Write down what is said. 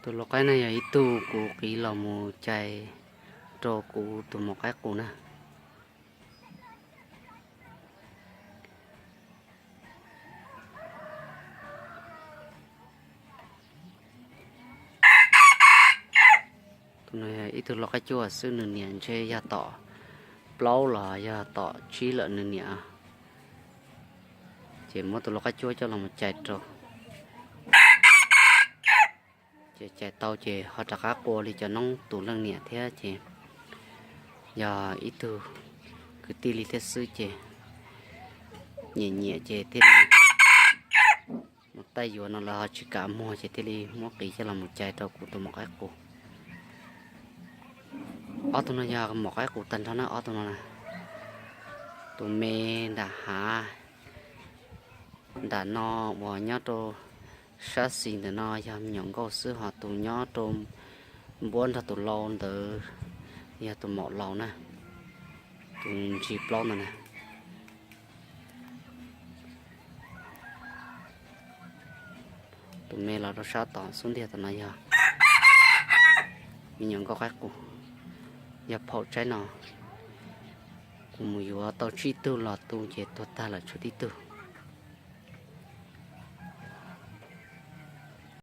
Tus lau qaib no yog ib tug kuv qiv los mus cais rau kuv tus maum qaib qus na. Tus no yog ib tug lau qaib cuaj xwb, nws niam ntshe yog tom plaub los yog tom tsib lawm nws niam. Ces muab tus lau qaib cuaj coj los mus cais rau. Ces cais tau ces ho rov qab qua li cov noob tus leej niam thiab ces yog ib tug kwv tij li thiab xwb ces nyiam nyiam ces thiaj li mus taij yuav no lawv ho tsis kam muag ces thiaj li muab qiv coj los mus cais rau kuv tus maum qaib qus. Ob tug no yog maum qaib qus tag nrho na, ob tug no na. Tus me nram hav nram no uas nyob rau sab xis ntawm no yog me nyuam nkauj xwb, ho tus nyob rau npuab nrog tus lau ntawd yog tus maum laus na, tus ntsis plaub ntawd na. Tus me los rau sab tom xub ntiag tom no yog me nyuam nkauj qaib qus. Yog phaum tsaib no kuv mus yuav tau tsib tug los tu ces tuag tag lawm tshuav tib tug.